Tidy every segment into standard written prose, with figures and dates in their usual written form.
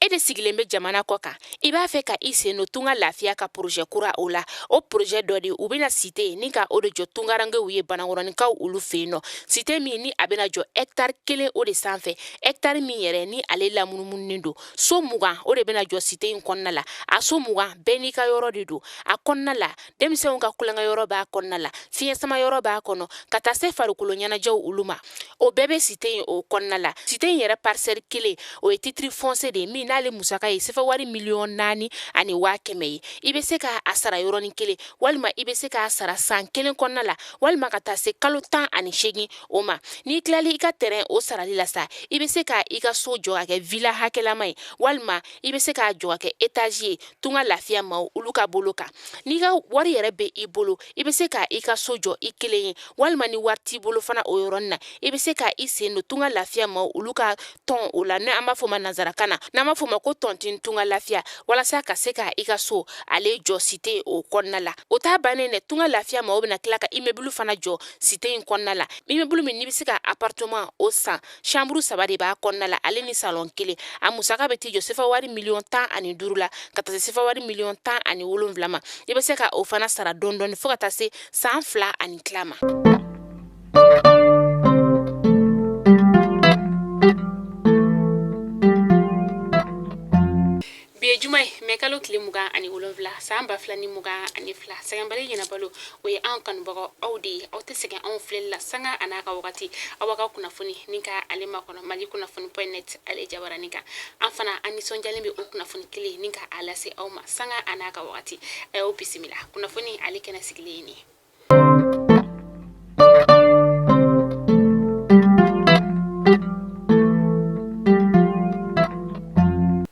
E de sigilen bɛ jamana kɔ kan, i b'a fɛ ka i sen don Tunga Lafiya ka projet kura o la. O projet dɔ de, u bɛna cité ni ka o de jɔ tungarankew ye Banankɔrɔninkaw olu fɛ yen nɔ. Cité min ni a bɛna jɔ hectare 1 o de sanfɛ, hectare min yɛrɛ ni ale lamunumununen don, so 20 o de bɛna jɔ cité in kɔnɔna la. A so 20 bɛɛ n'i ka yɔrɔ de don a kɔnɔna la. Denmisɛnw ka tulonkɛ yɔrɔ b'a kɔnɔna la, fiɲɛ sama yɔrɔ b'a kɔnɔ, ka taa se farikolo ɲɛnajɛw olu ma, o bɛɛ bɛ cité in o kɔnɔna la. Cité in yɛrɛ parcelle 1, o ye titre foncier de ye min n'ale musaka ye sefa wari 4,1 miliyɔn ye. I bɛ se ka a sara yɔrɔnin kelen, walima i bɛ se k'a sara san 1 kɔnɔna la, walima ka taa se kalo 18 o ma. N'i tilali i ka terrain o sarali la sa, i bɛ se ka i ka so jɔ ka kɛ villa hakɛlama ye, walima i bɛ se k'a jɔ ka kɛ étage ye. Tunga Lafiya maaw olu ka bolo kan, n'i ka wari yɛrɛ bɛ i bolo, i bɛ se ka i ka so jɔ i kelen ye, walima ni wari t'i bolo fana, o yɔrɔnin na i bɛ se ka i sen don Tunga Lafiya maaw olu ka tɔn o la, ni an b'a fɔ ma nanzarakan na, n'an b'a fɔ ma ko tontine Tunga Lafiya, walasa ka se ka i ka so ale jɔ cité o kɔnɔna la. O t'a bannen dɛ, Tunga Lafiya maaw bɛna tila ka immeuble fana jɔ cité in kɔnɔna la, immeuble min n'i bɛ se ka appartement o san, chambre 3 de b'a kɔnɔna la, ale ni salon 1. A musaka bɛ t'i jɔ sefa wari 15 miliyɔn la, ka taa se sefa wari 17 miliyɔn ma. I bɛ se ka o fana sara dɔɔni dɔɔni fo ka taa se san 2 ani tila ma. Bi ye juma ye, mɛ kalo tile 27, san 2022. Sɛgɛnbali ɲɛnabalo, o ye anw kanubagaw aw de ye. Aw tɛ sɛgɛn anw filɛli la sanga a n'a ka wagati. Aw b'a ka kunnafoni ni ka ale makɔnɔ Mali kunnafoni point net ale jabaranin kan. An fana, an nisɔndiyalen bɛ o kunnafoni kelen ni ka a lase aw ma sanga a n'a ka wagati. A y'aw bisimila kunnafoni ale kɛnɛ sigilen ye nin ye.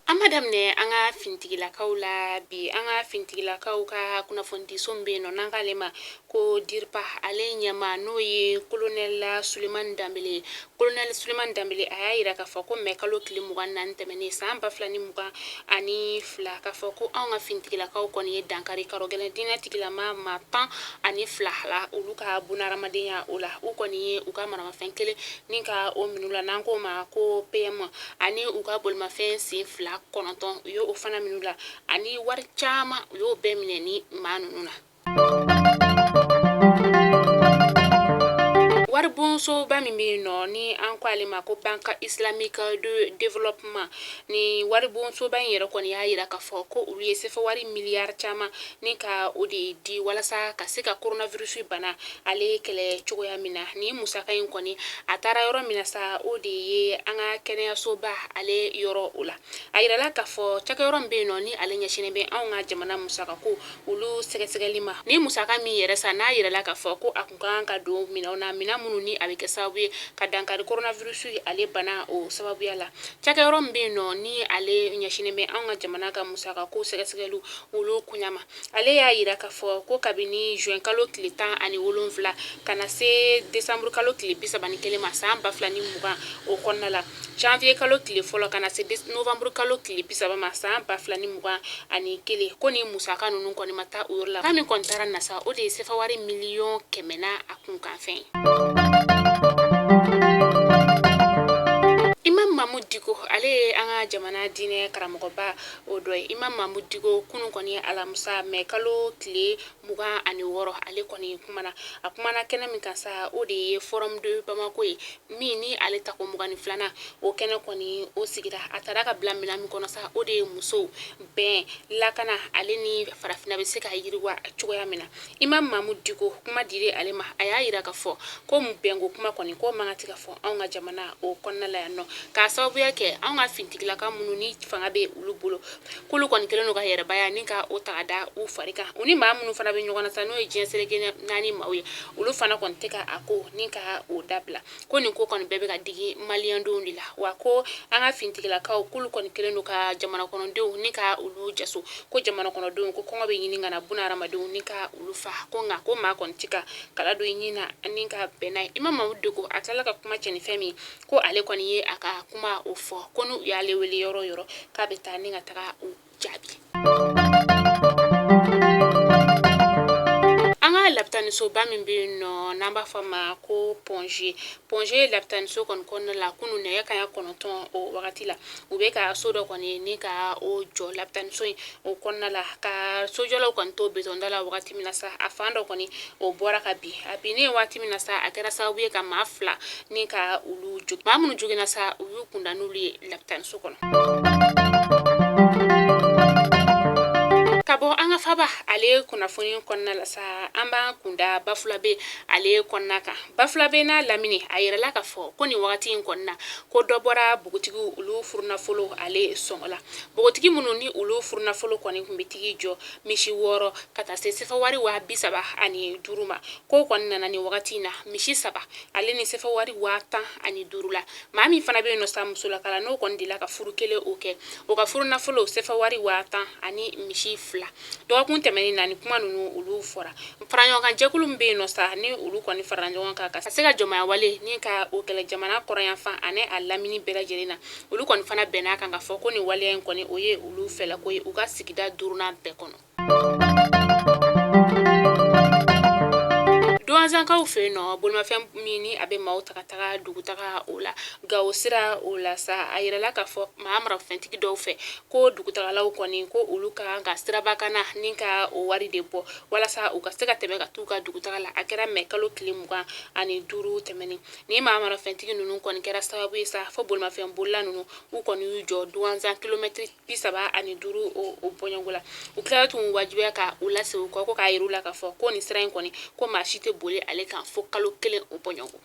An b'a daminɛ an ka finitigilakaw la bi. An ka finitigilakaw ka kunnafonidiso min bɛ yen nɔ, n'an k'ale ma ko DIRPA, ale ɲɛmaa n'o ye kolonɛli Sulemani Danbele ye. Kolonɛli Sulemani Danbele, a y'a yira k'a fɔ ko mɛ kalo tile 24 tɛmɛnen san 2022, k'a fɔ ko anw ka finitigilakaw kɔni ye dankari karɔgɛlɛn diinɛ tigilama maa 12 la olu ka bunahadamadenya o la. U kɔni ye u ka maramafɛn 1 ni ka o minɛ la, n'an k'o ma ko PM, ani u ka bolimafɛn sen fila 9, u ye o fana minɛ la, ani wari caman, u y'o bɛɛ minɛ ni maa ninnu na. Waribonsoba min bɛ yen nɔ, ni an ko ale ma ko Banque islamique de développement, ni waribonsoba in yɛrɛ kɔni y'a yira k'a fɔ ko olu ye sefa wari miliyari caman ni ka o de di walasa ka se ka coronavirus bana ale kɛlɛ cogoya min na. Ni musaka in kɔni, a taara yɔrɔ min na sa, o de ye an ka kɛnɛyasoba ale yɔrɔ o la. A yirala k'a fɔ cakɛyɔrɔ min bɛ yen nɔ, ni ale ɲɛsinnen bɛ anw ka jamana musakako olu sɛgɛsɛgɛli ma, ni musaka min yɛrɛ sa, n'a yirala k'a fɔ ko a kun ka kan ka don minɛnw na, minɛn minnu ni a bɛ kɛ sababu ye ka dankari coronavirus ale bana o sababuya la. Cakɛyɔrɔ min bɛ yen nɔ, ni ale ɲɛsinnen bɛ anw ka jamana ka musakako sɛgɛsɛgɛliw olu koɲa ma, ale y'a yira k'a fɔ ko kabini juin kalo tile 17 ka na se décembre kalo tile 31 ma san 2020 o kɔnɔna la, janvier kalo tile fɔlɔ ka na se novembre kalo tile 30 ma san 2021, ko ni musaka ninnu kɔni ma taa o yɔrɔ la. Ka min kɔni taara na sa, o de ye sefa wari 100 miliyɔn na a kunkanfɛn ye. Imam Mahmoud Dicko, ale ye an ka jamana diinɛ karamɔgɔba o dɔ ye. Imam Mahmoud Dicko, kunun kɔni ye alamisa, mɛ kalo tile 26, ale kɔni kumana. A kumana kɛnɛ min kan sa, o de ye Forum de Bamako ye, min ni ale tako 22nan o kɛnɛ kɔni o sigira. A taara ka bila minɛn min kɔnɔ sa, o de ye musow bɛn, lakana, ale ni farafinna bɛ se ka yiriwa cogoya min na. Imam Mahmoud Dicko, kuma dira ale ma, a y'a yira k'a fɔ ko bɛnko kuma kɔni ko man ka ti ka fɔ anw ka jamana o kɔnɔna la yan nɔ, k'a sababuya kɛ anw ka finitigilaka minnu ni fanga bɛ olu bolo, k'olu kɔni kɛlen don ka yɛrɛbaya ni ka o ta ka da u fari kan. U ni maa minnu fana bɛ ɲɔgɔn na sa, n'o ye diɲɛ seleke naani maaw ye, olu fana kɔni tɛ ka a ko ni ka o dabila, ko nin ko kɔni bɛɛ bɛ ka digi maliyɛndenw de la. Wa ko an ka finitigilakaw, k'olu kɔni kɛlen don ka jamana kɔnɔdenw ni ka olu jaso, ko jamana kɔnɔdenw ko kɔngɔ bɛ ɲini ka na buna hadamadenw ni ka olu fa, ko nka ko maa kɔni ti ka kala don i ɲin na ni ka bɛn n'a ye. Imam Mahmoud Dicko, a tilala ka kuma cɛ ni fɛn min ko ale kɔni ye a ka kuma o fɔ, ko n'u y'ale wele yɔrɔ o yɔrɔ, k'a bɛ taa ni ka taga u jaabi. An ka lapitani Lapitanisoba min bɛ yen nɔ n'an b'a fɔ a ma ko Point G, Point G lapitaniso kɔni kɔnɔna la, kunun nɛgɛ kanɲɛ 9 o wagati la, u bɛ ka so dɔ kɔni ni ka o jɔ lapitaniso in o kɔnɔna la. Ka sojɔlaw kɔni to betɔnda la wagati min na sa, a fan dɔ kɔni o bɔra ka bin. A binnen waati min na sa, a kɛra sababu ye ka maa 2 ni ka olu jogin. Maa minnu joginna sa, u y'u kunda n'olu ye lapitaniso kɔnɔ. Ka bɔ an ka faba ale kunnafoni kɔnɔna la sa, an b'an kunda Bafulabe ale kɔnɔna kan. Bafulabe n'a lamini, a yirala k'a fɔ ko nin wagati in kɔnɔna ko dɔ bɔra npogotigiw olu furunafolo ale sɔngɔ la. Npogotigi minnu ni olu furunafolo kɔni tun bɛ tigi jɔ misi 6 ka taa se sefawari 35,000 ma, k'o kɔni nana nin wagati in na misi 3 ale ni sefawari 15,000 la. Maa min fana bɛ yen nɔ sa, musolakala, n'o kɔni delila ka furu kelen o kɛ, o ka furunafolo sefawari 10,000 ani misi 2. Dɔgɔkun tɛmɛnen na, ni kuma ninnu olu fɔra. Faraɲɔgɔnkan jɛkulu min bɛ yen nɔ sa, ni olu kɔni farala ɲɔgɔn kan ka se ka jɔnmaya wale ni ka o kɛlɛ jamana kɔrɔnyanfan ani a lamini bɛɛ lajɛlen na, olu kɔni fana bɛn'a kan ka fɔ ko nin waleya in kɔni, o ye olu fɛlako ye u ka sigida 5nan bɛɛ kɔnɔ. Duwanzankaw fɛ yen nɔ, bolimafɛn min ni a bɛ maaw ta ka taga dugutaga o la Gawo sira o la sa, a yirala k'a fɔ maa marafɛntigi dɔw fɛ ko dugutagalaw kɔni, ko olu ka kan ka sirabakana ni ka o wari de bɔ walasa u ka se ka tɛmɛ ka t'u ka dugutaga la. A kɛra mɛ kalo tile 25 tɛmɛnen. Ni maa marafɛntigi ninnu kɔni kɛra sababu ye sa, fo bolimafɛn bolila ninnu u kɔni y'u jɔ Duwanzan kilomɛtiri 35 o bɔɲɔgɔn la. U tilala tun wajibiya ka u lasegin u kɔ, ko k'a yir'u la k'a fɔ ko nin sira in kɔni, ko maa si tɛ boli ale kan fo kalo 1 o bɔɲɔgɔn.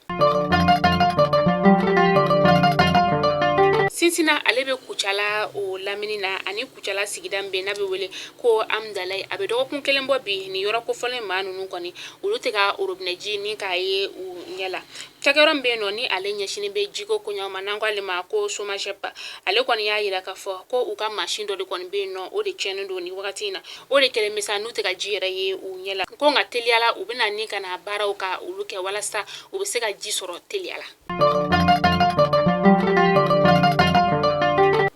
Sinsina ale bɛ Kucala o lamini na ani Kucala sigida min bɛ n'a bɛ wele ko Amudalayi, a bɛ dɔgɔkun kelen bɔ bi, nin yɔrɔ kofɔlen maa ninnu kɔni, olu tɛ ka orobinɛji ni k'a ye u ɲɛ la. Cakɛyɔrɔ min bɛ yen nɔ ni ale ɲɛsinnen bɛ jiko koɲaw ma, n'an ko ale ma ko SOMAGEP, ale kɔni y'a yira k'a fɔ ko u ka mansin dɔ de kɔni bɛ yen nɔ, o de tiɲɛnen don nin wagati in na, o de kɛlen bɛ sa n'u tɛ ka ji yɛrɛ ye u ɲɛ la, ko nka teliya la u bɛna ni ka na baaraw ka olu kɛ walasa u bɛ se ka ji sɔrɔ teliya la.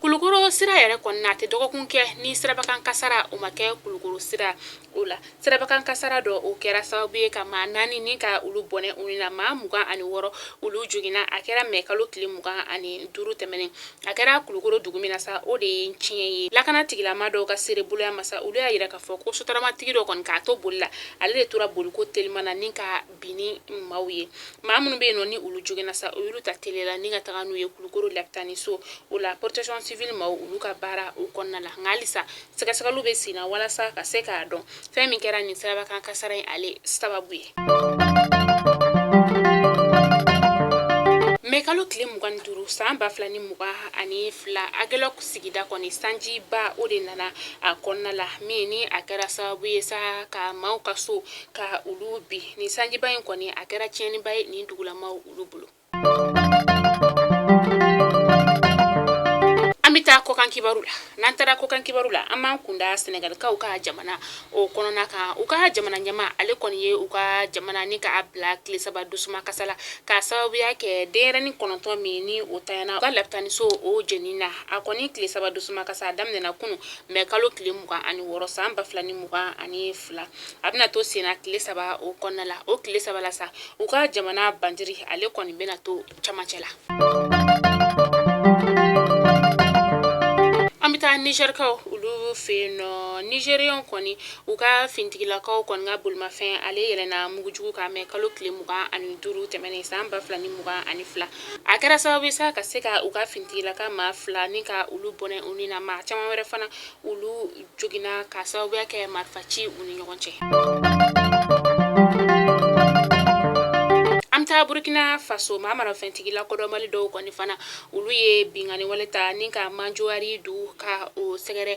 Kulukoro sira yɛrɛ kɔni na, a tɛ dɔgɔkun kɛ ni sirabakan kasara o ma kɛ Kulukoro sira o la. Sirabakan kasara dɔ o kɛra sababu ye ka maa 4 ni ka olu bɔnɛ u ni na, maa 26 olu joginna. A kɛra mɛ kalo tile 25 tɛmɛnen. A kɛra Kulukoro dugu min na sa, o de ye tiɲɛ ye. Lakana tigilama dɔw ka seereboloya ma sa, olu y'a yira k'a fɔ ko sotaramatigi dɔ kɔni k'a to boli la, ale de tora boliko teliman na ni ka bin ni maaw ye. Maa minnu bɛ yen nɔ ni olu joginna sa, o y'olu ta teliya la ni ka taga n'u ye Kulukoro lapitaniso o la, protection civile maaw olu ka baara o kɔnɔna la. Nka halisa sɛgɛsɛgɛliw bɛ sen na walasa ka se k'a dɔn fɛn min kɛra nin sirabakan kasara in ale sababu ye. Mɛ kalo tile 25 san 2022, Agelɔk sigida kɔni sanjiba o de nana a kɔnɔna la, min ni a kɛra sababu ye sa ka maaw ka so ka olu bin. Nin sanjiba in kɔni, a kɛra tiɲɛniba ye nin dugulamaw olu bolo. An bɛ taa kɔkan kibaru la. N'an taara kɔkan kibaru la, an b'an kunda Sɛnɛgalikaw ka jamana o kɔnɔna kan. U ka jamana ɲɛmaa ale kɔni ye u ka jamana ni k'a bila tile 3 dusuma kasa la, k'a sababuya kɛ denyɛrɛnin 9 min ni o tanyana u ka lapitaniso o jeni na. A kɔni tile 3 dusuma kasa a daminɛna kunun mɛ kalo tile 26 san 2022, a bɛna to senna tile 3 o kɔnɔna la. O tile 3 la sa, u ka jamana bandiri ale kɔni bɛna to camancɛ la. An bɛ taa Nizɛrikaw olu fɛ yen nɔ. Nizɛriyɛnw kɔni, u ka finitigilakaw kɔni ka bolimafɛn ale yɛlɛnna mugujugu kan mɛ kalo tile 25 tɛmɛnen san 2022. A kɛra sababu ye sa ka se ka u ka finitigilaka maa 2 ni ka olu bɔnɛ u ni na. Maa caman wɛrɛ fana olu joginna ka sababuya kɛ marifa ci u ni ɲɔgɔn cɛ. An bɛ taa Burkina Faso. Maa marafɛntigi lakodɔnbali dɔw kɔni fana, olu ye binkanni wale ta ni ka Manjowari dugu ka o sɛgɛrɛ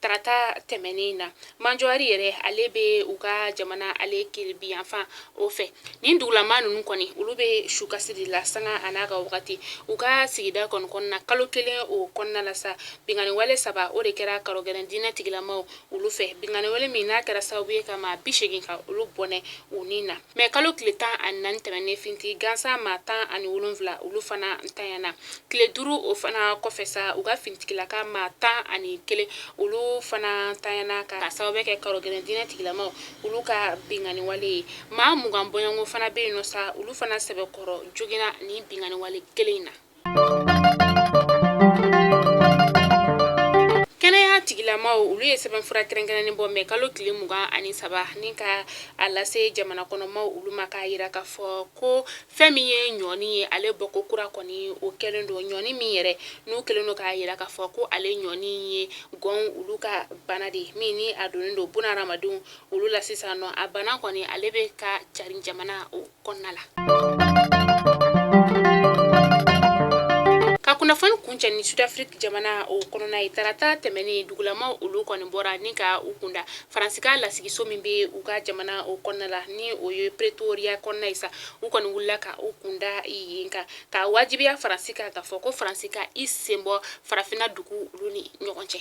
tarata tɛmɛnen na. Manjowari yɛrɛ ale bɛ u ka jamana ale kelebiyanfan o fɛ. Nin dugulama ninnu kɔni, olu bɛ sukasi de la sanga a n'a ka wagati u ka sigida kɔni kɔnɔna. Kalo kelen o kɔnɔna la sa, binkanni wale 3 o de kɛra karɔgɛlɛn diinɛ tigilamaw olu fɛ, binkanni wale min n'a kɛra sababu ye ka maa 80 ka olu bɔnɛ u ni na. Mɛ kalo tile 14 tɛmɛnen, finitigi gansan maa 17 olu fana ntanyana. Tile 5 o fana kɔfɛ sa, u ka finitigilaka maa 11 olu Dugu fana tanyana ka sababu kɛ karogɛlɛn diinɛ tigilamaw olu ka binkanni wale ye. Maa 20 bɔɲɔgɔnko fana bɛ yen nɔ sa, olu fana sɛbɛkɔrɔ joginna nin binkanni wale kelen in na. Kɛnɛya tigilamaw olu ye sɛbɛnfura kɛrɛnkɛrɛnnen bɔ mɛ kalo tile 23 ni ka a lase jamana kɔnɔmaw olu ma, k'a yira k'a fɔ ko fɛn min ye ɲɔni ye, ale bɔko kura kɔni o kɛlen don. Ɲɔni min yɛrɛ n'u kɛlen don k'a yira k'a fɔ ko ale ɲɔni ye gɔn olu ka bana de ye, min ni a donnen don bunahadamadenw olu la sisan nɔ. A bana kɔni ale bɛ ka carin jamana o kɔnɔna la. Ka kunnafoni kuncɛ ni Sud-Afrique jamana o kɔnɔna ye, tarata tɛmɛnen dugulamaw olu kɔni bɔra ni ka u kunda Faransi ka lasigiso min bɛ u ka jamana o kɔnɔna la, ni o ye Pretoria kɔnɔna ye sa. U kɔni wulila ka u kunda yen kan, ka wajibiya Faransi kan k'a fɔ ko Faransi ka i sen bɔ farafinna dugu olu ni ɲɔgɔn cɛ.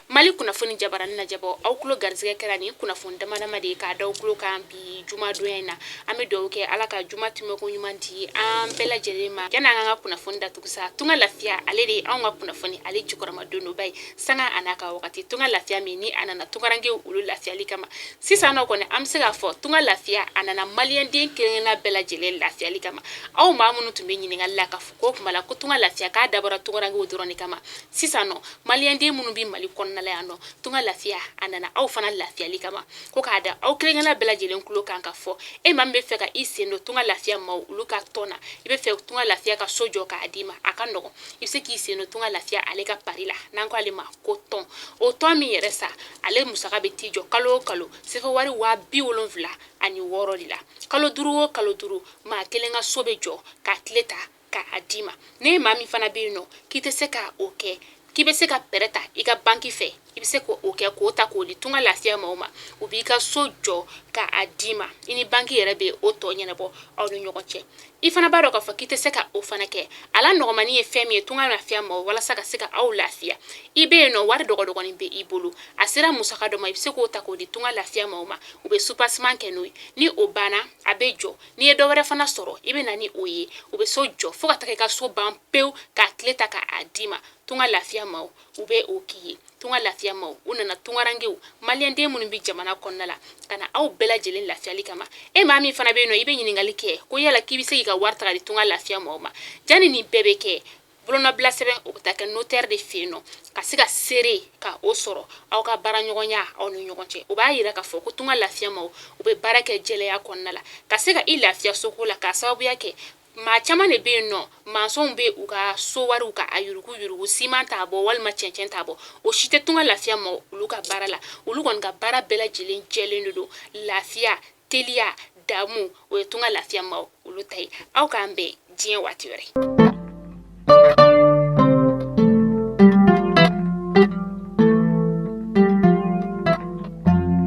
Mali kunnafoni jabarani lajɛbɔ, aw tulo garisɛgɛ kɛra nin kunnafoni dama dama de ye k'a da aw tulo kan bi jumadonya in na. An bɛ dugawu kɛ Ala ka juma tɛmɛko ɲuman di an bɛɛ lajɛlen ma. Yanni an ka kunnafoni datugu sa, Tunga Lafiya ale de ye anw ka kunnafoni ale jukɔrɔmadondonba ye, sanga a n'a ka wagati. Tunga Lafiya min ni a nana tungarankew olu lafiyali kama, sisan nɔ kɔni an bɛ se k'a fɔ Tunga Lafiya a nana maliyɛnden kelenkelenna bɛɛ lajɛlen lafiyali kama. Aw maa minnu tun bɛ ɲininkali la k'a fɔ ko tuma la ko Tunga Lafiya k'a dabɔra tungarankew dɔrɔn de kama, sisan nɔ maliyɛnden minnu bɛ Mali kɔnɔna la yan nɔ, Tunga Lafiya a nana aw fana lafiyali kama. Ko k'a da aw kelenkelenna bɛɛ lajɛlen tulo kan k'a fɔ e maa min bɛ fɛ ka i sen don Tunga Lafiya maaw olu ka tɔn na, i bɛ fɛ Tunga Lafiya ka so jɔ k'a d'i ma, a ka nɔgɔn. I bɛ se k'i sen don Tunga Lafiya ale ka pari la, n'an ko ale ma ko tɔn. O tɔn min yɛrɛ sa, ale musaka bɛ t'i jɔ kalo o kalo sefa wari 76 de la. Kalo 5 o kalo 5, maa kelen ka so bɛ jɔ k'a kile ta k'a d'i ma. N'e maa min fana bɛ yen nɔ k'i tɛ se ka o kɛ, k'i bɛ se ka pɛrɛ ta i ka banki fɛ, i bɛ se k'o kɛ k'o ta k'o di Tunga Lafiya maaw ma, u b'i ka so jɔ k'a d'i ma. I ni banki yɛrɛ bɛ o tɔ ɲɛnabɔ aw ni ɲɔgɔn cɛ. I fana b'a dɔn k'a fɔ k'i tɛ se ka o fana kɛ, a la nɔgɔmani ye fɛn min ye Tunga Lafiya maaw walasa ka se ka aw lafiya, i bɛ yen nɔ wari dɔgɔdɔgɔnin bɛ i bolo, a sera musaka dɔ ma, i bɛ se k'o ta k'o di Tunga Lafiya maaw ma, u bɛ soubassement kɛ n'o ye. Ni o banna, a bɛ jɔ. N'i ye dɔ wɛrɛ fana sɔrɔ, i bɛ na ni o ye, u bɛ so jɔ fo ka taga i ka so ban pewu k'a kile ta k'a d'i ma. Tunga Lafiya maaw u bɛ o k'i ye. Tunga Lafiya maaw u nana tungarankew maliyɛnden minnu bɛ jamana kɔnɔna la ka na aw bɛɛ lajɛlen lafiyali kama. E maa min fana bɛ yen nɔ, i bɛ ɲininkali kɛ ko yala k'i bɛ se k'i ka wari ta ka di Tunga Lafiya maaw ma, janni nin bɛɛ bɛ kɛ, bolonɔbila sɛbɛn o bɛ taa kɛ notaire de fɛ yen nɔ ka se ka seere ka o sɔrɔ aw ka baaraɲɔgɔnya aw ni ɲɔgɔn cɛ. O b'a yira k'a fɔ ko Tunga Lafiya maaw u bɛ baara kɛ jɛlenya kɔnɔna la ka se ka i lafiya soko la, k'a sababuya kɛ maa caman de bɛ yen nɔ, mansɔnw bɛ u ka so wariw ka a yurugu yurugu, siman t'a bɔ walima cɛncɛn t'a bɔ. O si tɛ Tunga Lafiya maaw olu ka baara la. Olu kɔni ka baara bɛɛ lajɛlen jɛlen de don. Lafiya, teliya, damu, o ye Tunga Lafiya maaw olu ta ye. Aw k'an bɛn diɲɛ waati wɛrɛ.